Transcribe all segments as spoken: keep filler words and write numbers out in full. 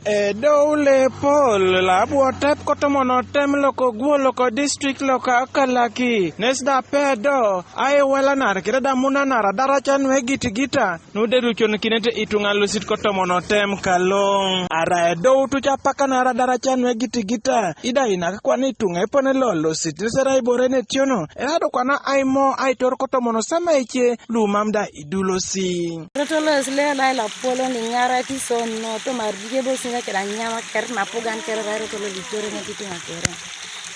Edou lepol labwotep kotomonotem loko gwo loko district loko akalaki nes da pedo aiwelanar kede da munanar adaracan wegitigita. Nu de rucon kinete ituŋa losit kotomonotem kaloŋ ara edou tuc apakanar adaracan wegitigita ida inak kwan ituŋa epone lo losit nesera ibore netiono. Era do kwana aimo aitor kotomono sama ice lumam da idulosi. Toto lo esile lai lapolon iŋarat iso no tomar jije bosi ne keda nyama keret napugan keret ai toto lo litore ne tituŋa kere.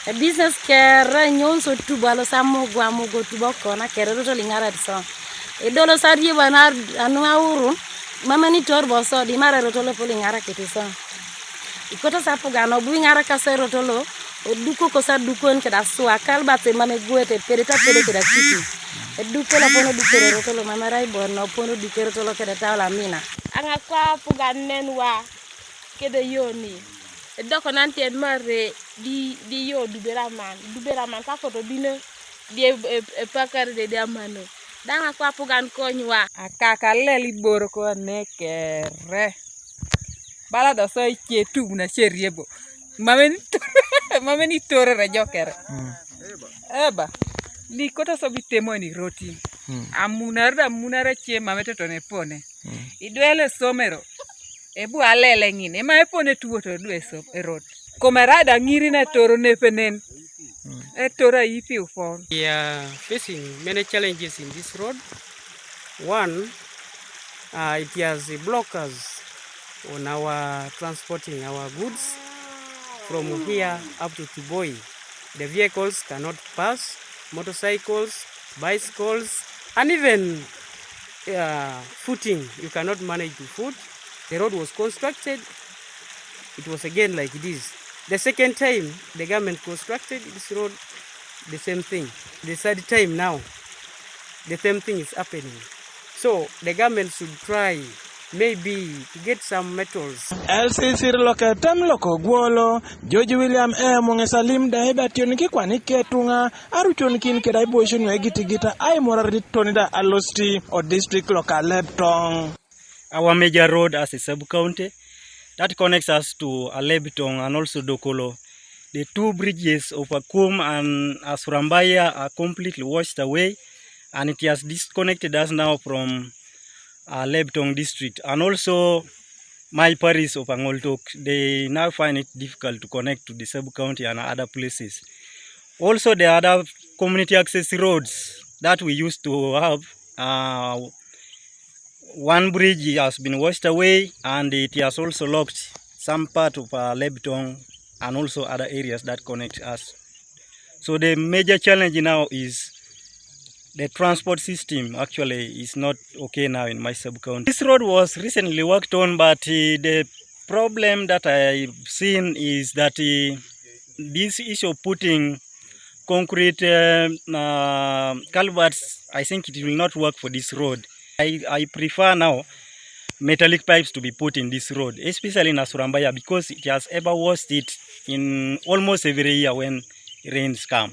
E business kere nyoun so tubo alo samugo amugo tubo kona kere toto liŋarat iso. Idolo sa riebo anu aurun mamani tor boso di mara toto lo pol iŋarakit iso. Ikoto sa pugan obu iŋarakasa erot lo odukokos adukon keda sua kalbat emam eguet epedete apede keda city. Eduko lopon odukere erot lo mam erai bor nopon odukere erot lo kede tau lamina. Aŋakwa apugan nen wa kede yoni edokonan tiet mare di di yo dubere aman dubere aman kakoto bine di epakare dedi amano. Da aŋakwa apugan kony wa. Akakalel iboro ko ne kere. Bala da so ice tum na cerie bo. Mamen mamen itorere jokere. Eba. Likoto so bitemoni rotin. Amunare da amunare ce mamete tone pone. Idwele somero. Ebu alele ŋin ema epone tuwoto edu esop erot. Komera da ŋiri na etoro nepenen. Etoro ayipiu pon. We are facing many challenges in this road. One, uh, it has blocked us on our transporting our goods from here up to Tuboi. The vehicles cannot pass, motorcycles, bicycles, and even uh, footing. You cannot manage to foot. The road was constructed. It was again like this. The second time the government constructed this road, the same thing. The third time now, the same thing is happening. So the government should try maybe to get some metals. L C C loke tem loko gwolo, George William M. Ŋesalim da ebe ation kikwan iketuŋa aruconikin keda iboision wegitigita aimorarit tonida alosti o district loka Lebtong. Our major road as a sub-county that connects us to Alebtong and also Dokolo. The two bridges of Akum and Asurambaya are completely washed away, and it has disconnected us now from uh, Lebtong district. And also, my parish of Angoltok, they now find it difficult to connect to the sub-county and other places. Also, the other community access roads that we used to have, uh, one bridge has been washed away and it has also locked some part of uh, Lebtong and also other areas that connect us. So the major challenge now is the transport system actually is not okay now in my sub-county. This road was recently worked on, but uh, the problem that I've seen is that uh, this issue of putting concrete uh, uh, culverts, I think it will not work for this road. I, I prefer now metallic pipes to be put in this road, especially in Asurambaya, because it has ever washed it in almost every year when rains come.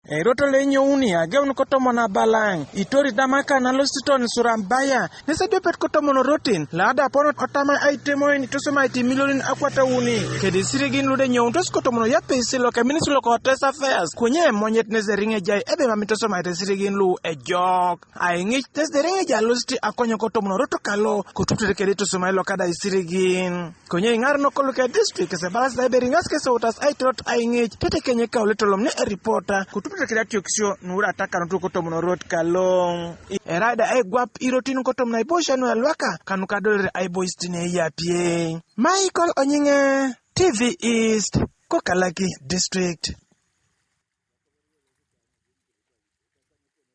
Erot lo enyouni ageun kotomon abalaŋ itori damakan alositon Surambaya. Nese diopet kotomon rotin laada apon otama aitemoin itusumaiti milionin akwatauni kedi sirigin lude nyountos kotomon yapesi loke minis loko Hotels Affairs kunye emonyet nese riŋejai ebe mam itusumaite sirigin lu ejok. Aiŋic tesi deriŋ eja losit akonyo kotomon rot kalo kotuturet kede itusumai lokada isirigin. Konye iŋarenok koluke district kese balas da iberiŋas kese utas aitorot aiŋic tetekenye kaule tolom ne eripota kotuturet kede atiokisio nuura atakanutu kotomon rot kalo. Erai da aigwap irotin kotomon aibosia nuelwaka kanuka adolere aiboisit ne eyapie. Michael Onyiŋe, T V East, kokalaki district.